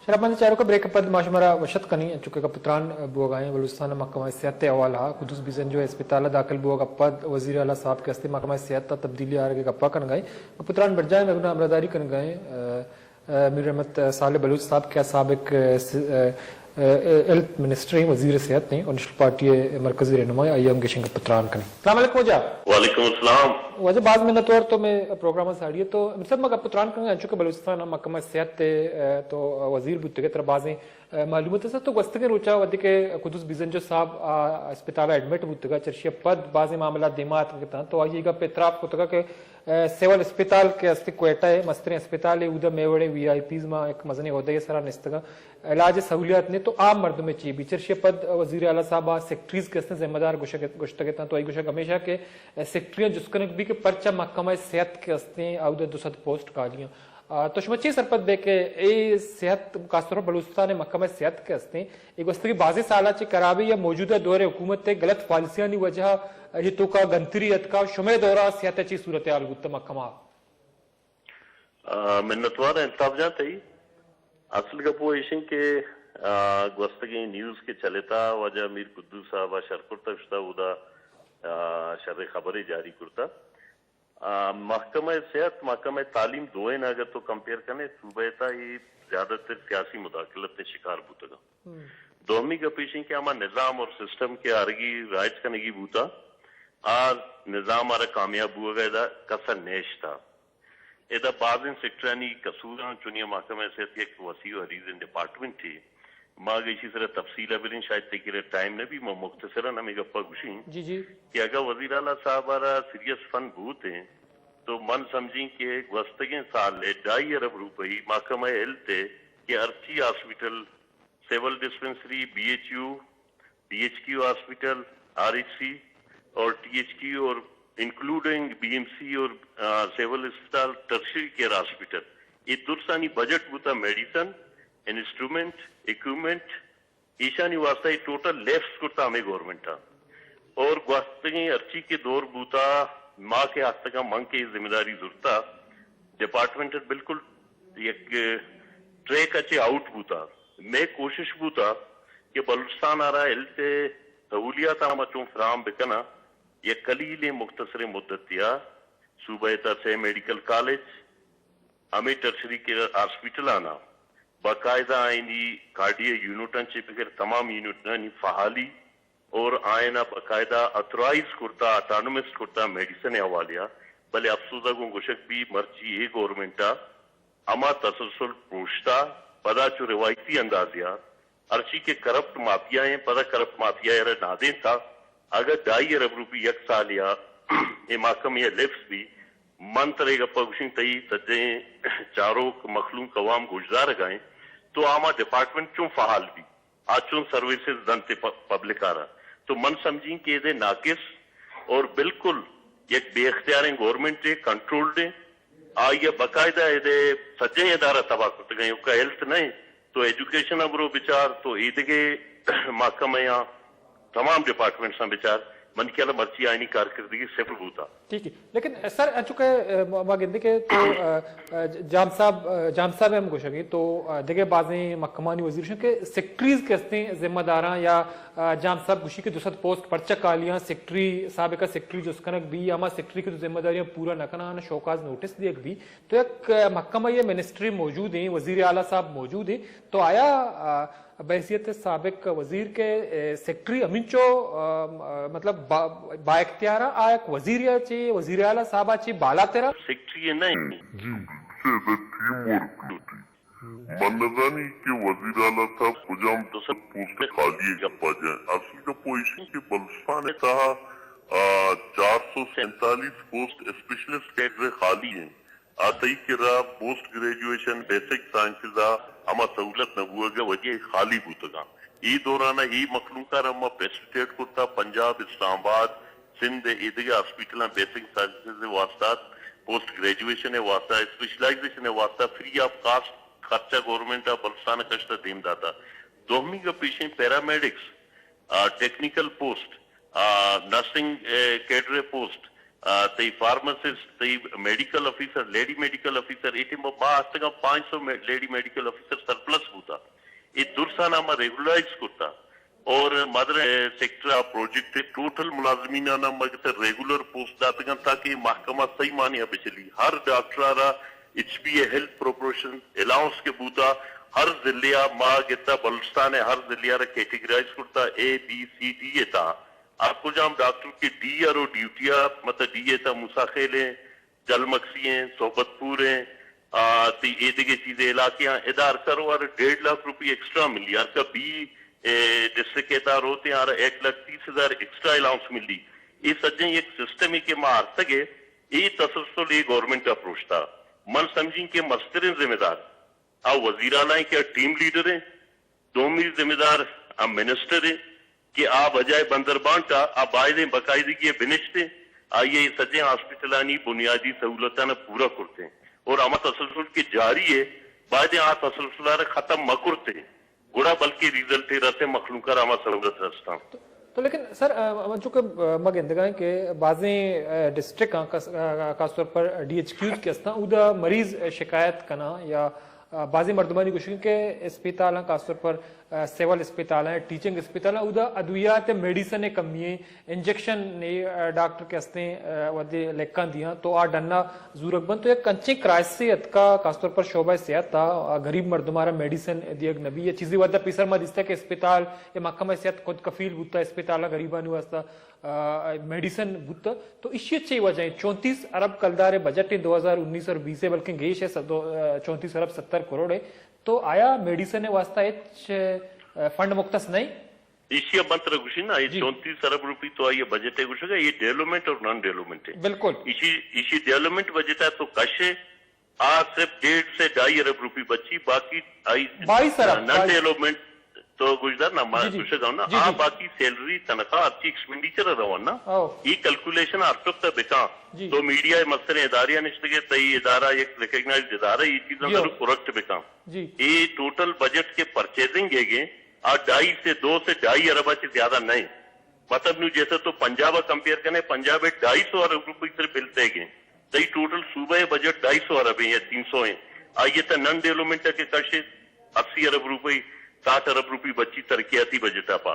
شرپمند چاروک، بریک ء پد ما شمارا وش اتک کنیں، انچو کہ گپ ء تران بوگ ء ایں بلوچستان ء محکمہ صحت ء حوالہ ء قدوس بزنجو ء اسپتال ء داخل بوگ ء پد وزیر اعلی صاحب کہ استیں محکمہ صحت ء تبدیلی ء آرگ ء گپ ء کنگ ء ایں۔ گپ ء تران برجاہ ایں، مئے گوں ہمراہداری کنگ ء ایں، ا، ا، میر احمد صالح بلوچ صاحب کہ آ سابق، ا، س-، ا، ا، ہیلتھ منسٹر ایں، وزیر صحت ایں اور نیشنل پارٹی ء مرکزی رہنما ایں، آئی ء ہم گیشیں گپ ء تران کنیں۔ السلام علیکم واجہ۔ وعلیکم السلام۔ واجہ باز منتوار تو مئے پروگرام ء ساڑی ء۔ تو مطلب ما گپ ء تران کنگ ء انچو کہ بلوچستان ء محکمہ صحت ء، ا، تو وزیر بوتگ ئے، ترا بازیں، ا، معلومات است۔ تو گوستگیں روچ ء وھدے کہ قدوس بیزنجو صاحب آ اسپتال ء ایڈمٹ بوتگ ء چرشی ء پد بازیں معاملات دیما اتکگ اتاں، تو آئی ء گپ ء اعتراف کتگ کہ، ا، سول اسپتال کہ است کوئٹہ ء مستریں اسپتال ء، اودا مئے وڑیں وی آئی پیز ما یک مزنیں عہدہ ء سرا نشتگ آں۔ علاج ء سہولیات نے تو عام مردم ء چی بی؟ چرشی ء پد وزیر اعلی صاحب ء سیکرٹریز کہ استیں ذمہ دار گوشگ، گوشتگ اتاں، تو آئی گوشگ ہمیشہ کہ سیکرٹریاں جست کنگ بی کہ پرچا محکمہ صحت کہ استیں اودا دو سد پوسٹ خالی آں۔ آ، تو شما چے سرپد بے کہ اے صحت، خاص طور پر بلوچستان ء محکمہ صحت کہ استیں، اے گوستگیں بازیں سالاں چہ خرابی یا موجودہ دور ء حکومت ء غلط پالیسیانی وجہ ء اے توکا گنتری اتکا، شمئے دورا صحت ء چی صورتحال بوتہ محکمہ؟ آ، منتوار آں الطاف جان تئی۔ اصل گپ وہ ایشیں کہ، آ، گوستگیں نیوز کہ چلتا، واجہ میر قدوس صاحب ء شر کرتا شتا، اودا، آ، شر خبرے جاری کرتا۔ آ، محکمہ صحت، محکمہ تعلیم دوئیں اگر تو کمپیئر کنے، صوبہ تا یہ زیادہ تر سیاسی مداخلت نے شکار بوتگا۔ دومی گپ ایشیں کہ ہما نظام اور سسٹم کہ آرگی رائج کنگی بوتا، آ نظام آرا کامیاب بوگا ادا کسا نیشتا۔ ادا بازیں سیکٹرانی قصوراں، چونیا محکمہ صحت یک وسیع و عریضیں ڈپارٹمنٹے۔ ما اگہ ایشی سرا تفصیل ء بریں، شاید تئی کرا ٹائم نہ بی، ما مختصراً ہمے گپا گوشیں جی، جی۔ کہ اگہ وزیر اعلی صاحب ء را سیریس فنڈ بوتیں تو من سمجھیں کہ گوستگیں سال ء ڈھائی ارب روپئی محکمہ ہیلتھ ء کہ ہرچی hospital, civil dispensary, B H U, B H Q hospital, R H C اور ٹی ایچ کیو اور انکلوڈنگ بی ایم سی اور، آ، سول اسپتال، ٹرشری کیئر ہاسپٹل، اے درسانی بجٹ بوتا میڈیسن، انسٹرومنٹ، اکوپمنٹ، ایشانی واسطہ اے ٹوٹل لیپس کرتا ہمے گورنمنٹ ء۔ اور گوستگیں ہرچی کہ دور بوتا، ما کہ آستگاں، من کہ اے ذمہ داری زرتا، ڈپارٹمنٹ بالکل یک ٹریک ء چہ آؤٹ بوتا۔ مئے کوشش بوتا کہ بلوچستان ء را ہیلتھ ء سہولیات ہم چون فراہم بکناں، یک قلیلیں مختصریں مدتے ء صوبہ ء تھا سہ میڈیکل کالج، ہمے ٹرشری کیئر ہاسپٹل آناں باقاعدہ آئینی کارڈیا یونٹاں چہ بگر تمام یونٹانی فعالی اور آئینا باقاعدہ اتھرائز کرتا، آٹونومس کرتا میڈیسن ء حوالے ء، بلے افسوز ء گوں گوشگ بی مرچی اے گورنمنٹ ء ہما تسلسل پروشتا، پدا چو روایتی اندازے ء ہرچی کہ کرپٹ مافیا ایں، پدا کرپٹ مافیا ء را نادینتا۔ اگہ ڈھائی ارب روپی یک سالے ء اے محکمے ء لفظ بی، من ترے گپا گوشیں، تئی سجیں چاروک مخلوق عوام گوشدارگا ایں، تو آ ہما ڈپارٹمنٹ چون فعال بی؟ آ چون سروسز دنت پ-، پبلک آرا؟ تو من سمجھیں کہ ادے ناقص اور بالکل یک بے اختیاریں گورنمنٹ ء، کنٹرولڈ ء، آئی ء باقاعدہ ادے سجہیں ادارہ تباہ کرتگ انت، اوکا ہیلتھ نہ انت، تو ایجوکیشن ء برو بچار، تو ایدگہ محکمہ آں، تمام ڈپارٹمنٹس آں بچار، منی خیال ء مرچی آئینی کارکردگی صفر بوتا۔ ٹھیک ہے، لیکن سر، انچو کہ، ا، ما گندے کہ تو، ا، ا، جام صاحب، ا، جام صاحب ہم گوشگی تو، ا، دگہ بازیں محکمانی وزیر شن کہ سیکرٹریز کہ ہستیں ذمہ داراں یا، ا، جام صاحب گوشی کہ دو سد پوسٹ پرچہ کالیاں، سیکرٹری، سابقہ سیکرٹری جست کنگ بی، ہما سیکرٹری کہ تو ذمہ داریاں پورا نہ کناں، شوکاز نوٹس دیگ بی۔ تو یک، ا، محکمہ یا منسٹری موجود ہیں، وزیر اعلیٰ صاحب موجود ہیں، تو آیا، ا، بحیثیت سابق وزیر کے، اے، سیکرٹری ہمینچو، ا، ا، مطلب با-، با اختیار آ یک وزیر یا چی، وزیر اعلیٰ صاحبہ چی بالاترا؟ سیکرٹری نہ انت۔ جی، سے ٹیم ورک۔ من نزانی کہ وزیر اعلیٰ صاحب کجام پوسٹ خالی ہے گپا جائیں۔ اصل گپ وہ ایشی کہ بلوچستان تہا، آ، چار سو سینتالیس پوسٹ اسپیشلسٹ کیڈر خالی ہیں۔ آ تئی کرا پوسٹ گریجویشن، بیسک سائنسز آ ہما سہولت نہ بوگ ء وجہ ء خالی بوتگاں۔ اے دوران ء اے مخلوق ء را ما فیسلیٹیٹ کرتا، پنجاب، اسلام آباد، سندھ ء ایدگہ ہاسپٹلاں بیسک سائنسز ء واسطہ پوسٹ گریجویشن ء واسطہ، اسپیشلائزیشن ء واسطہ فری آف کاسٹ خرچہ گورنمنٹ ء بلوچستان ء کشت ء دیم داتا۔ دومی گپ ایشیں پیرامیڈکس، آ، ٹیکنیکل پوسٹ، آ، نرسنگ، اے، کیڈر پوسٹ، آ، تئی فارماسسٹ، تئی medical officer, lady medical officer, a team ء ما ہستگاں پانچ سو مے-، لیڈی میڈیکل آفیسر سرپلس بوتا۔ اے درسانا ما ریگولرائز کرتا اور مدر سیکٹر آ پروجیکٹ ٹوٹل ملازمینانا ما گتا ریگولر پوسٹ داتگاں تاکہ اے محکمہ صحیح معنی بچلی۔ ہر ڈاکٹر آرا H B A health proportion allowance کہ بوتا، ہر ضلع آ ما گتا بلوچستان ء ہر ضلع آرا کیٹیگرائز کرتا اے بی سی ڈی ء تہا۔ آ کجام ڈاکٹر کہ ڈی آر او ڈیوٹی آ مطلب ڈی اے تہا موسی خیل ہیں، جل مکسی ہیں، صحبت پور ہیں، آ، تی اے دگہ چیزیں علاقے ہیں، ادار کرو اور ڈیڑھ لاکھ روپی ایکسٹرا ملی، ہر کا بی، اے، ڈسٹرکٹ ادار ہوتے ہیں، اور ایک لاکھ تیس ہزار ایکسٹرا الاؤنس ملی۔ یہ سجیں ایک سسٹم ہے کہ ما آرتگ ہے، یہ تسلسل یہ گورنمنٹ اپروچ تھا۔ من سمجھیں کہ مستریں ذمہ دار آ وزیر اعلیٰ ہیں کہ ٹیم لیڈر ہیں، دومی ذمہ دار آ منسٹر ہیں کہ آ بجائے بندربان کا آ بایدیں باقاعدگی بنشتے، آئی ء سجیں ہاسپٹلانی بنیادی سہولتاں پورا کرتے اور ہما تسلسل کہ جاری ہے، بایدیں آ تسلسل ء ختم مکرتے، گڑا بلکہ ریزلٹ رسے مخلوق ء ہما سہولت رستاں۔ تو، تو لیکن سر، آ، چونکہ، آ، ما گندگا ہیں کہ بعضیں، آ، ڈسٹرکٹ آں، خاص، آ، خاص طور پر ڈی ایچ کیوز کہ استاں، اودا مریض شکایت کنا یا، آ، بعضیں مردمانی گوشگ کہ اسپتالاں، خاص طور پر، آ، سول اسپتالاں، ٹیچنگ اسپتالاں، اودا ادویات میڈیسن کمی ہیں، انجیکشن نے، آ، ڈاکٹر کہ استیں، آ، ودے لکھاں دیاں، تو آ ڈنا زورگ بنت۔ تو یک انچیں کرائسے اتکا، خاص طور پر شعبہ صحت تا، آ، غریب مردمارا میڈیسن دیگ نبی۔ یا چیزی ودا پیسر ما دیستا کہ اسپتال یا محکمہ صحت خود کفیل بوتا، اسپتالاں غریبانی واسطہ، آ، میڈیسن بوتا۔ تو اشی چے وجہ ہیں؟ چونتیس ارب کلدار بجٹ ہیں دو ہزار انیس اور بیس ہے، بلکہ گیش ہے، س-، دو، آ، چونتیس ارب ستر کروڑ ہے۔ تو آیا میڈیسن واسطہ ہچ، آ، فنڈ مختص نہیں؟ ایشی ء من ترا گوشی نا، اے جی۔ چونتیس ارب روپی تو آئی ء بجٹ ء گوشگ ء، اے ڈیولپمنٹ اور نان ڈیولپمنٹ ہے۔ بالکل۔ ایشی، ایشی ڈیولپمنٹ بجٹ ء تو کش ہے، آ صرف ڈیڑھ سے ڈھائی ارب روپی بچی، باقی آئی بائیس ارب، نان بائیس۔ ڈیولپمنٹ تو گوشدار نا، ما جی، جی۔ گوشگ ء نا، جی، آ جی۔ باقی سیلری، تنخواہ، ہرچی ایکسپینڈیچر ء روان نا، ہاؤ۔ ای کیلکولیشن ہر چک تا بکاں۔ جی۔ تو میڈیا ء مستریں ادارے ء نشتگے، تئی ادارہ یک ریکگنائزڈ ادارہ، یہ چیزاں جی۔ ضرور کریکٹ بکاں۔ جی۔ اے ٹوٹل بجٹ کے پرچیزنگ ہے گے، آ ڈھائی سے، دو سے ڈھائی ارب چہ زیادہ نہیں۔ مطلب نو جیسے تو پنجاب ء کمپیئر کنے، پنجاب ء ڈھائی سو ارب روپی صرف بل دے گے۔ تئی ٹوٹل صوبہ ء بجٹ ڈھائی سو ارب ہیں یا تین سو ہیں۔ آئیے تا نان ڈیولپمنٹ کے کش اسی ارب روپی، ساٹھ ارب روپی بچی ترقیاتی بجٹ ء پا۔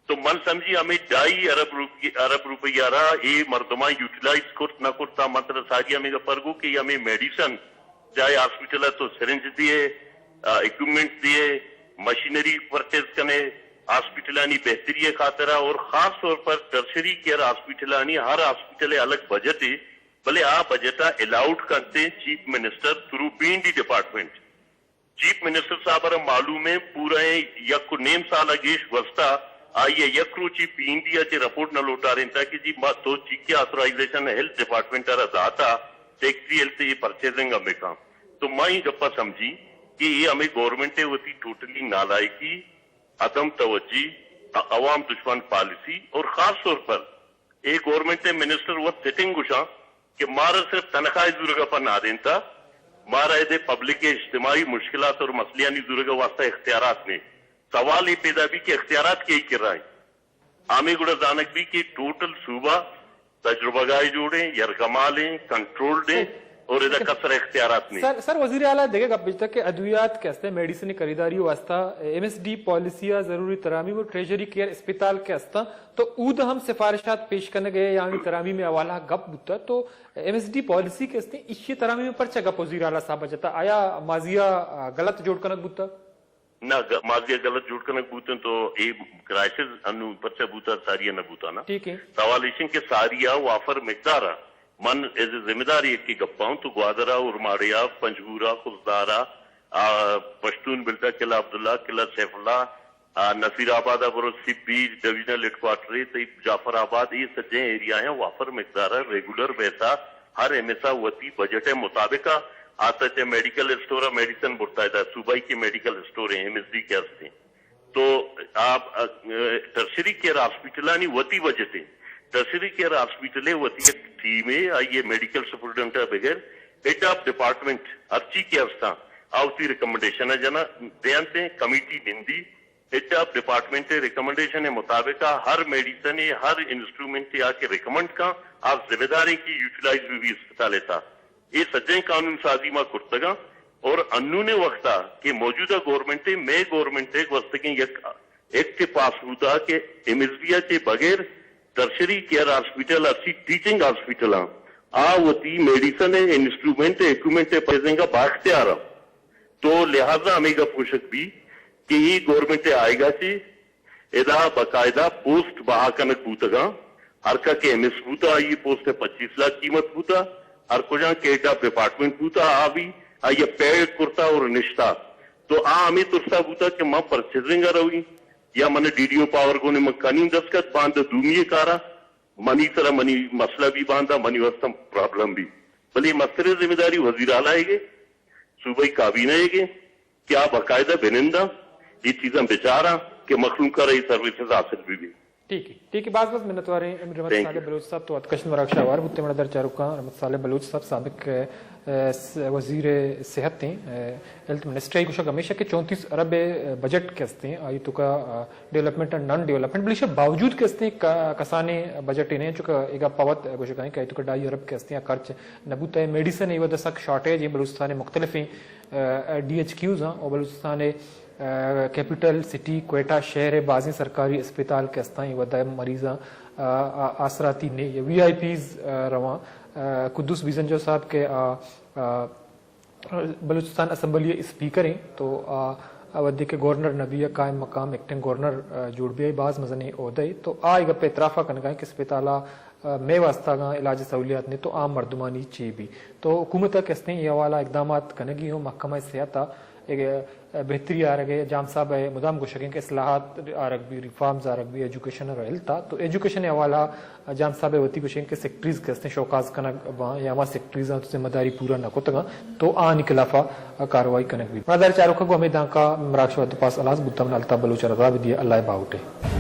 تو من سمجھی ہمیں ڈھائی ارب روپی، ارب روپی آرا اے مردماں یوٹیلائز کرت نہ کرتا، من ترا ساری ہمیں گپر گو کہ ہمیں میڈیسن چاہے ہاسپٹل ء تو سرنج دیئے، آ، اکوپمنٹ دیئے، مشینری پرچیز کنے، ہاسپٹلانی بہتری ء خاطرا اور خاص طور پر ٹرشری کیئر ہاسپٹلانی ہر ہاسپٹل ء الگ بجٹ ہے، بلے آ بجٹ ء الاؤڈ کنتے chief minister through P N D department. Chief minister صاحب ء را معلوم ہے پورا یک و نیم سال ء گیش گوستا آئی ء یک روچی پی این ڈی ء چہ رپورٹ نہ لوٹارینتا کہ جی ما تو چی کہ آتھورائزیشن ہیلتھ ڈپارٹمنٹ ء را داتا، سیکرٹری ہیلتھ یہ پرچیزنگ ء بکاں۔ تو ما اے گپا سمجھی کہ اے ہمے گورنمنٹ ء وتی ٹوٹلی نالائکی، عدم توجہی، ع-، عوام دشمن پالیسی اور خاص طور پر اے گورنمنٹ ء منسٹر وت سٹنگ گوشاں کہ مارا صرف تنخواہ زورگ ء پہ نادینتا، مارا ادے پبلک ء اجتماعی مشکلات اور مسئلہانی زورگ ء واسطہ اختیارات نے۔ سوال یہ پیدا بھی کہ اختیارات کئی کرا ہیں؟ ہمیں گڑا زانگ بھی کہ ٹوٹل صوبہ تجربہ گاہ جوڑیں، یرغمال ہیں، کنٹرولڈ ہیں، اور ادا کسر اختیارات نہیں۔ سر، سر وزیر اعلیٰ دگہ گپ بجتا کہ ادویات کہ ہستیں میڈیسن خریداری واسطہ ایم ایس ڈی پالیسی ء ضروری ترامیم و ٹریجری کیئر اسپتال کہ ہستاں تو اود ہم سفارشات پیش کنگ ء یا آنی ترامیم حوالہ گپ بوتا تو ایم ایس ڈی پالیسی کہ ہستیں ایشی ترامیم پرچہ گپ وزیر اعلیٰ صاحب جتا؟ آیا ماضی ء غلط جوڑ کنگ بوتا؟ نہ، گ-، ماضی ء غلط جوڑ کنگ بوتن تو اے کرائسس انو پرچہ بوتا، ساری ء نہ بوتا نا۔ ٹھیک ہے۔ سوال ایشن کہ ساری ء وافر مقدار ء من ایز اے ذمہ دار یک کہ گپاں تو گوادر ء، اورماڑی ء، پنجگور ء، خضدار ء، آ، پشتون بیلٹ ء، قلعہ عبداللہ، قلعہ سیف اللہ، آ، نصیر آباد ء برو سبی ڈویژنل ہیڈ کوارٹر ء، تئی جعفر آباد، اے سجیں ایریا ہیں وافر مقدار ء ریگولر بیس ء ہر ایم ایس ء وتی بجٹ ء مطابق ء آتا چہ میڈیکل اسٹور ء میڈیسن برتا ادا صوبائی کے میڈیکل اسٹور ہیں ایم ایس ڈی کے ہستے ہیں۔ تو آپ، ا، ٹرشری کیئر ہاسپٹلانی وتی بجٹ ہیں۔ ٹرشری کیئر ہاسپٹل ء وتی یک ٹیم ہے، آئی ء میڈیکل سپرنٹنڈنٹ ء بغیر ہیڈ آف ڈپارٹمنٹ ہرچی کہ ہستاں، آ وتی ریکمنڈیشن ء جنا دیانتے، کمیٹی نندی، ہیڈ آف ڈپارٹمنٹ ء ریکمنڈیشن ء مطابق ء ہر میڈیسن ء ہر انسٹرومنٹ ء آ کہ ریکمنڈ کاں، آ ذمہ دار ہیں کہ یوٹیلائز بھی، بھی اسپتال ء تھا۔ اے سجیں قانون سازی ما کرتگاں۔ اور انون وقتا کہ موجودہ گورنمنٹ ء، مئے گورنمنٹ ء گوستگیں یک ایکٹ پاس بوتا کہ ایم ایس بی ء چہ بغیر ٹرشری کیئر ہاسپٹل، ہرچی ٹیچنگ ہاسپٹل آں، آ وتی میڈیسن ء انسٹرومنٹ ء اکوپمنٹ ء پرچیزنگ ء بااختیار آں۔ تو لہذا ہمے گپ گوشگ بی کہ اے گورنمنٹ ء آئیگا چہ ادا باقاعدہ پوسٹ بہا کنگ بوتگاں۔ ہر کا کہ ایم ایس بوتا، آئی پوسٹ ء پچیس لاکھ قیمت بوتا۔ ہر کجا کہ ہیڈ آف ڈپارٹمنٹ بوتا، آ بھی آئی ء پیڈ کرتا اور نشتا۔ تو آ ہمے ترسا بوتا کہ من پرچیزنگ ء روی یا من ڈی ڈی او پاور گونے من کنی دستخط باند دومی کارا منی سرا منی مسئلہ بھی باندا، منی واسطہ پرابلم بھی۔ بلے مستریں ذمہ داری وزیر اعلیٰ ء گے، صوبائی کابینہ ء گے کہ آ باقاعدہ بننداں، اے چیزاں بچاراں کہ مخلوق ء را اے سروسز حاصل بہ بی۔ ٹھیک ہے، ٹھیک ہے، باز باز منتوار ہیں رحمت صالح بلوچ صاحب، تو اتکشن مراک شاوار بوتے مڑا در چاروکاں۔ رحمت صالح بلوچ صاحب سابق، ا، س-، وزیر صحت ہیں، ا، ہیلتھ منسٹر، گوشگ ہمیشہ کہ چونتیس ارب بجٹ کہ ہستیں، آئی تو کا، ا، ڈیولپمنٹ اینڈ نان ڈیولپمنٹ، بلے ایشی باوجود کہ ہستیں ک-، کسانیں بجٹ نہیں، چونکہ ایگا پوت گوشگ ہیں کہ آئی تو کا ڈھائی ارب کہ ہستیں خرچ نہ بوتا ہے۔ میڈیسن ای ودا سک شارٹیج ہیں، بلوچستان مختلفیں، ا، ڈی ایچ کیوز ہیں اور بلوچستان ء، ا، کیپٹل سٹی کوئٹہ شہر ء بازیں سرکاری اسپتال کہ استاں، اے وھد ء مریضاں، ا، ا، آسراتی نے یا وی آئی پیز، ا، رواں۔ ا، قدوس بیزنجو صاحب کہ، ا، ا، بلوچستان اسمبلی ء اسپیکر ایں تو آ، آ وھدے کہ گورنر نہ بی ء قائم مقام ایکٹنگ گورنر، ا، جوڑ بی ء باز مزنیں عہدہ ء تو آ اے گپ ء اعتراف ء کنگا ایں کہ اسپتال ء، ا، مئے واستہ اگاں علاج سہولیات نے تو عام مردمانی چے بی۔ تو حکومت ء کہ استیں اے حوالہ اقدامات کنگی ہوں، محکمہ صحت ء ایک، ا، بہتری آرگ ء۔ جام صاحب ء مدام گوشگ انت کہ اصلاحات آرگ بی، ریفارمز آرگ بی، ایجوکیشن ء ہلتا۔ تو ایجوکیشن ء حوالہ ء جام صاحب ء وتی گوشگ انت کہ سیکرٹریز کہ استیں شوکاز کنگ باں یا ہما سیکرٹریز آں تو ذمہ داری پورا نہ کتگاں تو آنی خلاف ء کاروائی کنگ بی۔ منا در چاروکا گوں ہمے دانکا مراکش وت پاس الاس بوتم۔ الطاف بلوچ ء رضا بدی، اللہ ء باہوٹے۔